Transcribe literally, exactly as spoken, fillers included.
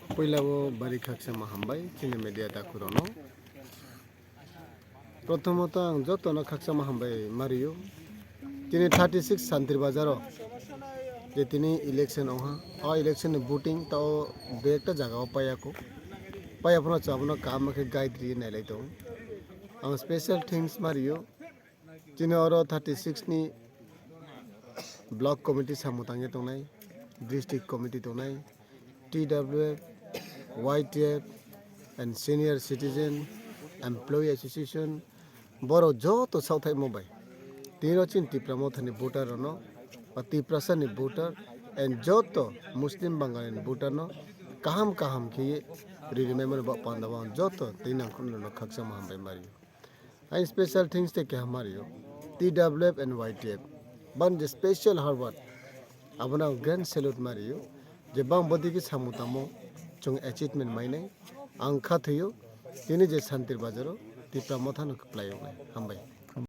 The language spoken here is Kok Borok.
Puila o bari khakchangma hambai chini media takhurokno. Prothomot ang jotono khakchangma hambai mario. Tini thirty six Santir Bazar o je tini election ongha, o election ni voting tao dui ekta jaga o paiya ko. Paiya phano chwng abono kaham khe guide ri nailai tongo. Ang special thanks mario. Chini oro thirty six ni block committee samung tangwi tongnai, district committee tongnai, T W F, Y T F, and senior citizen, employee association, borok joto sauthaimo bai. Tini chini Tipra Mothani voter rokno, ba Tiprasa ni voter, and joto Muslim Bangali ni voter no kaham kaham khe rini maimani ba panda ba joto tini ang khakchangma hambai mario. Ang special thanks tei keha mario. T W F and Y T F. Ban je special hard work. Abono ang grand salute mario. Je bang bodi ki samung tamo chung achievement mainai. Ang kha thuyo. Tini je Santir Bazar o Tipra Mothano khlai wngnai. Hambai.